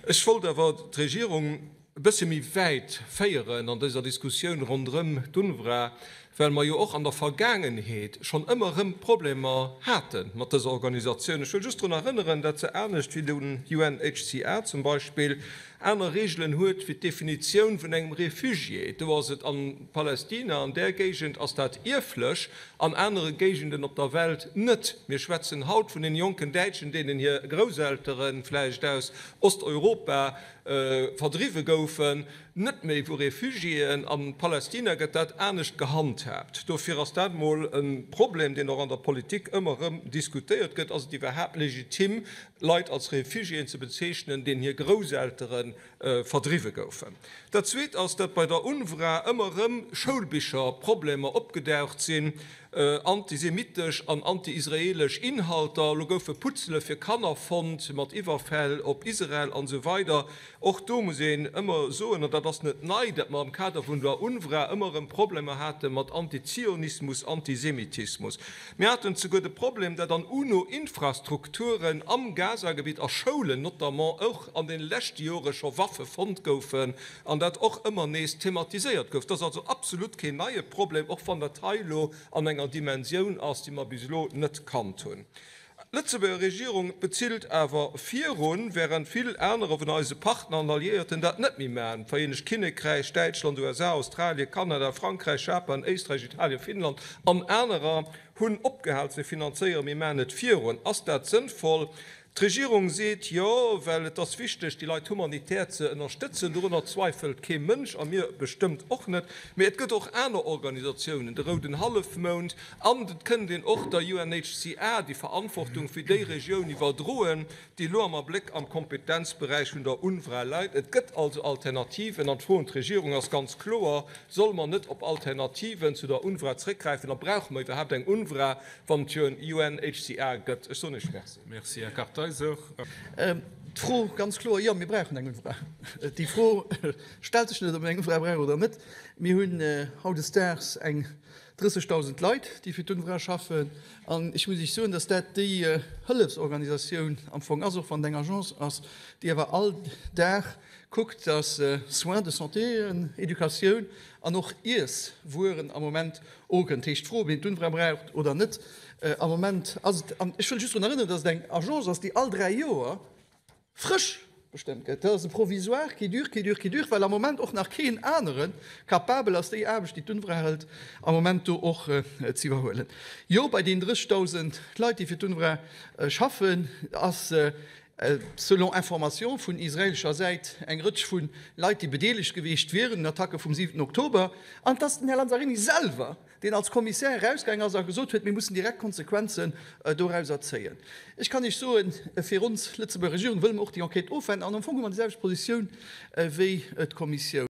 Ech wollt awer d'Regierung e bësse méi wäit féieren an dëser Diskussioun ronderëm d'UNRWA, well mer jo och an der Vergaangenheet schonn ëmmer erëm Problemer hate mat dëser Organisatioun. Ech wëll just drun erënneren, dat se anescht wéi den UNHCR zum Beispill aner Reegelen huet fir d'Definitioun vun engem Refugié. Do ass et a Palästina, an där Géigend ass dat ierflech, an anere Géigenden op der Welt net. Mir schwätzen haut vun den jonken Däitschen, deenen hir Grousseltere vläicht aus Osteuropa verdriwwe goufen, net méi vu Refugiéen. A Palästina gëtt dat anescht gehandhaabt. Dofir ass dat mol e Problem, deen och an der Politik ëmmer erëm diskutéiert gëtt, Ass et iwwerhaapt legitim, Leit als Refugiéen ze bezeechnen, deenen hir Grousseltere verdriwwe goufen? Dat Zweet ass, datt bei der UNRWA ëmmer erëm Schoulbicherproblemer opgedaucht sinn, antisemitesch an anti-israelesch Inhalter. Elo goufe Puzzele fir Kanner fonnt mat Iwwerfäll op Israel an esou weider. Och do muss een ëmmer soen, an dat ass net nei, datt mer am Kader vun der UNRWA ëmmer erëm Problemer hate mat Antizionismus, Antisemitismus. Mir haten souguer de Problem, datt an UNO-Infrastrukturen am Gaza-Gebitt, a Schoulen notamment, och an deene leschte Jore scho Waffe fonnt goufen an dat och ëmmer nees thematiséiert gouf. Dat ass also absolut keen neie Problem, och wann dat hei elo an enger Dimensioun ass, déi mer bis elo net kannt hunn. D'Lëtzebuerger Regierung bezilt awer virun, wärend vill anerer vun eise Partner an Alliéierten dat net méi maachen, Vereenegt Kinnekräich, Däitschland, USA, Australien, Kanada, Frankräich, Japan, Éisträich, Italien, Finnland an anerer hunn opgehal ze finanzéieren. Mir maachen et virun. Ass dat sënnvoll? D'Regierung seet jo, well et ass wichteg, déi Leit humanitär ze ënnerstëtzen. Dorunner zweifelt kee Mënsch a mir bestëmmt och net. Mee et gëtt och aner Organisatiounen, de Rouden Hallefmound, an et kënnt een och der UNHCR déi Verantwortung fir déi Regioun iwwerdroen, déi elo am Abléck am Kompetenzberäich vun der UNRWA läit. Et gëtt also Alternativen an d'Fro un d'Regierung ass ganz kloer, Solle mer net op Alternativen zu der UNRWA zréckgräifen a brauche mer iwwerhaapt eng UNRWA, wann et jo en UNHCR gëtt? Ech soen Iech Merci. Merci, Här Kartheiser. D'Fro ganz kloer, Jo, mir brauchen eng UNRWA. Déi Fro stellt sech net, ob mir eng UNRWA brauchen oder net. Mir hunn hautdesdaags eng 30.000 Leit, déi fir d'UNRWA schaffen. An ech muss Iech soen, dass dat déi Hëllefsorganisatioun am Fong ass, och wann et eng Agence ass, déi awer all Dag kuckt, dass Soins de santé, Educatioun an och Iesswueren am Moment Oken. Dat heescht, d'Fro, ob een d'UNRWA braucht oder net, am Moment ass et, an ech wëll just drun erënneren, dass et eng Agence ass, déi all 3 Joer frësch bestëmmt gëtt. Dat ass e Provisoire qui dure, qui dure, qui dure, well am Moment och nach keen anere capabel ass, déi Aarbecht, déi d'UNRWA hëlt, am Moment do och ze iwwerhuelen. Jo, bei deenen 30.000 Leit, déi fir d'UNRWA schaffen, ass selon Information vun israeelescher Säit eng Rëtsch vu Leit, déi bedeelegt gewiescht wieren un Attacke vum 7 Oktober. An et ass den Här Lanzarini selwer, deen als Kommissär erausgaang ass a gesot huet, mir mussen direkt Konsequenzen dorauser zéien. Ech kann Iech soen, fir ons Lëtzebuerger Regierung wëlle mer och déi Enquête ofwaarden an am Fong hu mer déi selwecht Positioun wéi d'Kommissioun.